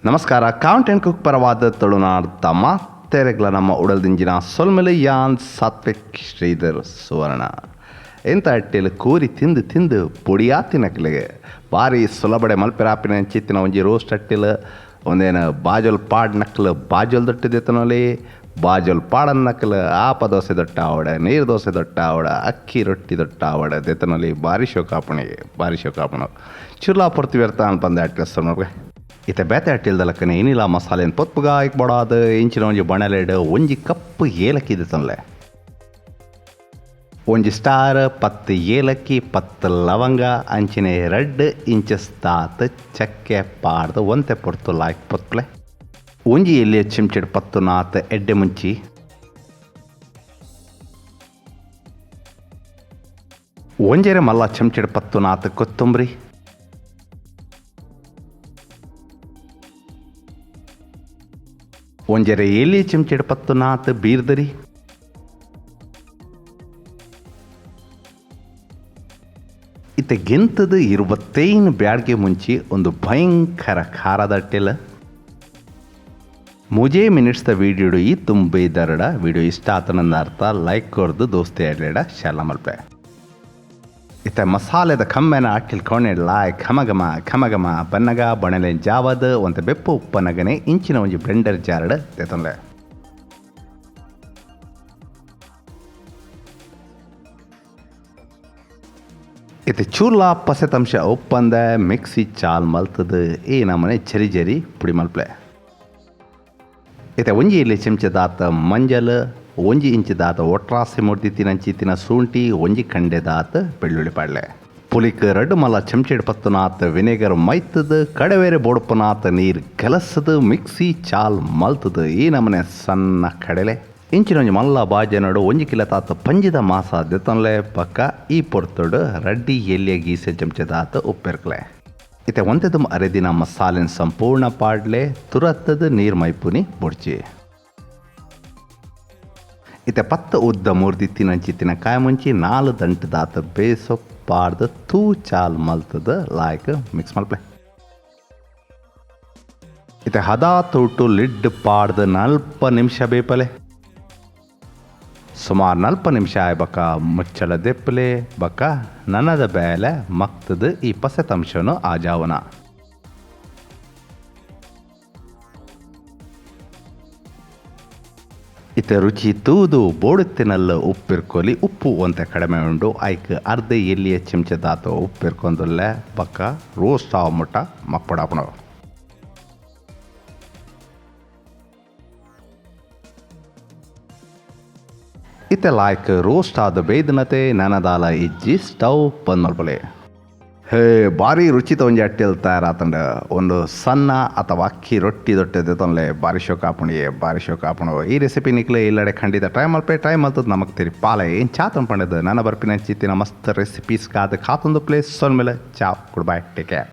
ನಮಸ್ಕಾರ. Count and cook ಪರವಾದ ತುಳುನಾಡ್ ಮಾತೆರೆಗ್ಲ ನಮ್ಮ ಉಡಲ್ದಿಂಜಿನ ಸೊಲ್ಮೆಲೆ. ಯಾನ್ ಸಾತ್ವಿಕ್ ಶ್ರೀಧರ್ ಸುವರ್ಣ. ಎಂತ ಅಟ್ಟಿಲ್ ಕೋರಿ ತಿಂದು ತಿಂದು ಪೊಡಿಯಾತಿನಕ್ಲೆಗೆ ಬಾರಿ ಸುಲಭಡೆ ಮಲ್ಪೆರಾಪಿನ ಚಿತ್ತಿನ ಒಂಜಿ ರೋಸ್ಟ್ ಅಟ್ಟಿಲ್. ಒಂದೇನು ಬಾಜೊಲ್ ಪಾಡ್ ನಕ್ಲು ಬಾಜೊಲ್ ದೊಟ್ಟಿದೆತನೊಲಿ, ಬಾಜೊಲ್ ಪಾಡನ್ನಕ್ಲು ಆಪ ದೋಸೆ ದೊಟ್ಟ ಆವಡ, ನೀರು ದೋಸೆ ದೊಟ್ಟ ಆವಡ, ಅಕ್ಕಿ ರೊಟ್ಟಿ ದೊಟ್ಟ ಆವಡ ದೆತನೊಲಿ. ಬಾರಿ ಶೋಕಾಪುಣಿಗೆ, ಬಾರಿ ಶೋಕಾಪುಣ. ಚುರ್ಲಾ ಪೊರ್ತು ವ್ಯರ್ಥ ಅನ್ಪಂದೆ ಅಟ್ಲ ಸೊನ್ನೋಗೆ. ಇತ್ತೆ ಬೇತೆ ಅಟ್ಟಿಲ್ದಲಕ್ಕನೆ ಏನಿಲ್ಲ, ಮಸಾಲೆನ್ ಪೊತ್ಪುಗ ಬಡಾದ ಇಂಚಿನ ಒಂಜಿ ಬಣಲೆಡ್ ಒಂಜಿ ಕಪ್ ಏಲಕ್ಕಿ ದೆತೊನ್ಲೆ, ಒಂಜಿ ಸ್ಟಾರ್, 10 ಏಲಕ್ಕಿ, 10 ಲವಂಗ, ಅಂಚಿನೆ 2 ಇಂಚಸ್ ತಾತ್ ಚಕ್ಕೆ ಪಾಡ್ದು ಒಂತೆ ಪೊರ್ತು ಲಾಯ್ಕ್ ಪೊತ್ಪ್ಲೆ. ಒಂಜಿ ಎಲ್ಲಿಯ ಚಿಮ್ಚೆಡ್ 10 ನಾತ್ ಎಡ್ಡೆ ಮುಂಚಿ, ಒಂಜೆರೆ ಮಲ್ಲ ಚಮಚೆಡ್ 10 ನಾತ್ ಕೊತ್ತಂಬರಿ, ಒಂಜೆರೆ ಎಲ್ಲಿ ಚಿಮ್ಚೆಡ್ 10 ನಾತ್ ಬೀರ್ದರಿ, ಇತ್ತೆ ಗೆಂತದ 25 ಬ್ಯಾಡ್ಗೆ ಮುಂಚಿ ಒಂದು ಭಯಂಕರ ಖಾರದ ಅಟ್ಟಿಲ. ಮುಜೆ ಮಿನಿಟ್ಸ್ the video ಈ ತುಂಬೆ ದರಡ ವಿಡಿಯೋ ಇಷ್ಟ ಆತನಂದ ಅರ್ಥ. ಲೈಕ್ ಕೊರ್ದು ದೋಸ್ತಿ ಆಡ್ಲೇಡ ಶಾಲ ಮಲ್ಪೆ. ಇತ್ತೆ ಮಸಾಲೆದ ಕಮ್ಮೆನ ಅಟ್ಟಿಲ್ ಕೊನೆಡ್ಲ ಘಮಘಮ ಘಮಘಮ ಬನ್ನಗ ಬಣಲೆ ಜಾವದ ಒಂತೆ ಬೆಪ್ಪು ಉಪ್ಪನಗನೆ ಇಂಚಿನ ಒಂಜಿ ಬ್ಲೆಂಡರ್ ಜಾರಡ್ ದೆತೊನ್ಲೆ. ಇತ್ತೆ ಚೂರ್ಲ ಪಸೆತಂಶ ಉಪ್ಪಂದ ಮಿಕ್ಸಿ ಚಾಲ್ ಮಲ್ತದ ಈ ನಮನೆ ಜರಿ ಜರಿ ಪುಡಿ ಮಲ್ಪ್ಲೆ. ಇತ್ತೆ ಒಂಜಿ ಇಲ್ಲಿ ಚೆಂಚದಾತ ಮಂಜಲ್, ಒಂಜಿ ಇಂಚಿದಾತ ಒಟ್ರಾಸಿ ಮುರ್ದಿತ್ತಿನ ಶುಂಠಿ, ಒಂಜಿ ಕಂಡೆದಾತ ಬೆಳ್ಳುಳ್ಳಿ ಪಾಡ್ಲೆ. ಪುಲಿಕ್ ರಡ್ಡು ಮಲ್ಲ ಚೆಂಚೆಡ್ 10 ನಾತ್ ವಿನೆಗರ್ ಮೈತದ ಕಡವೇರೆ ಬೋಡ್ಪನಾತ್ ನೀರು ಗಲಸದ ಮಿಕ್ಸಿ ಚಾಲ್ ಮಲ್ತದ ಈ ನಮನೆ ಸಣ್ಣ ಕಡಲೆ. ಇಂಚಿನ ಒಂಜಿ ಮಲ್ಲ ಬಾಜನಡು ಒಂಜಿ ಕಿಲೋ ತಾತ ಪಂಜಿದ ಮಾಸ ದೆತೊನ್ಲೆ. ಪಕ್ಕ ಈ ಪೊರ್ತುಡು ರಡ್ಡಿ ಎಲ್ಲಿಯ ಗೀಸೆ ಚಮಚದಾತ ಉಪ್ಪೆರ್ಕ್ಲೆ. ಇತ್ತೆ ಒಂತೆದುಂ ಅರೆದಿನ ಮಸಾಲೆನ್ ಸಂಪೂರ್ಣ ಪಾಡ್ಲೆ. ತುರತ್ತದ ನೀರು ಮೈಪುನಿ ಬೊಡ್ಚಿ. ಇತ್ತೆ 10 ಉದ್ದ ಮುರ್ದಿತ್ತಿನಂಚಿತ್ತಿನ ಕಾಯಿ ಮುಂಚಿ, 4 ದಂಟು ದಾತ ಬೇಸೊ ಪಾಡ್ದು ತೂ ಚಾಲ್ ಮಲ್ತದ ಲಾಯ್ಕ್ ಮಿಕ್ಸ್ ಮಲ್ಪ್ಲೆ. ಇತ್ತೆ ಹದಾ ತೂಟು ಲಿಡ್ ಪಾಡ್ದು 40 ನಿಮಿಷ ಬೇಪಲೆ. ಸುಮಾರು 40 ನಿಮಿಷ ಆಯ್ ಬಕ್ಕ ಮುಚ್ಚಳ ದೆಪ್ಪಲೆ. ಬಕ್ಕ ನನದ ಬೇಲೆ ಮಕ್ತದ ಈ ಪಸೆತಂಶನು ಆಜಾವನ. ಇತ್ತೆ ರುಚಿ ತೂದು ಬೋಡುತ್ತಿನಲ್ಲ ಉಪ್ಪಿರ್ಕೊಲಿ. ಉಪ್ಪು ಒಂತೆ ಕಡಿಮೆ ಉಂಡು. ಐಕ್ ಅರ್ಧ ಎಲ್ಲಿಯ ಚೆಂಚದಾತ ಉಪ್ಪಿರ್ಕೊಂದುಲ್ಲೆ. ಬಕ್ಕ ರೋಸ್ಟ್ ಆವ ಮುಟ್ಟ ಮಕ್ಕಡಾಪಣ. ಇತ್ತೆ ಲಾಯ್ಕ್ ರೋಸ್ಟ್ ಆದ ಬೇದನತೆ, ನನದಾಲ ಇಜ್ಜಿ, ಸ್ಟವ್ ಬಂದ್ ಮಲ್ಪಲೆ. ಹೇ, ಭಾರಿ ರುಚಿತ ಒಂಜಿ ಅಟ್ಟಿಲ್ ತಯಾರಾತಂಡ. ಒಂದು ಸಣ್ಣ ಅಥವಾ ಅಕ್ಕಿ ರೊಟ್ಟಿ ದೊಟ್ಟೆ ತೊಂಲೆ. ಬಾರಿ ಶೋಕ ಆಪುಂಡು, ಬಾರಿ ಶೋಕ ಆಪುಂಡು. ಈ ರೆಸಿಪಿ ನಿಕ್ಲೆ ಇಲ್ಲಡೆ ಖಂಡಿತ ಟ್ರೈ ಮಲ್ಪೆ. ಟ್ರೈ ಮಲ್ತದ ನಮಕ್ ತಿರಿ ಪಾಲೆ ಏನ್ ಚಾತನ್ ಪಂಡದು. ನನ್ನ ಬರ್ಪಿನ ಚಿತ್ತಿನ ಮಸ್ತ್ ರೆಸಿಪೀಸ್ ಕಾದು ಕಾತೊಂದು place. ಸೊಲ್ಮೇಲೆ ciao, good bye, take care.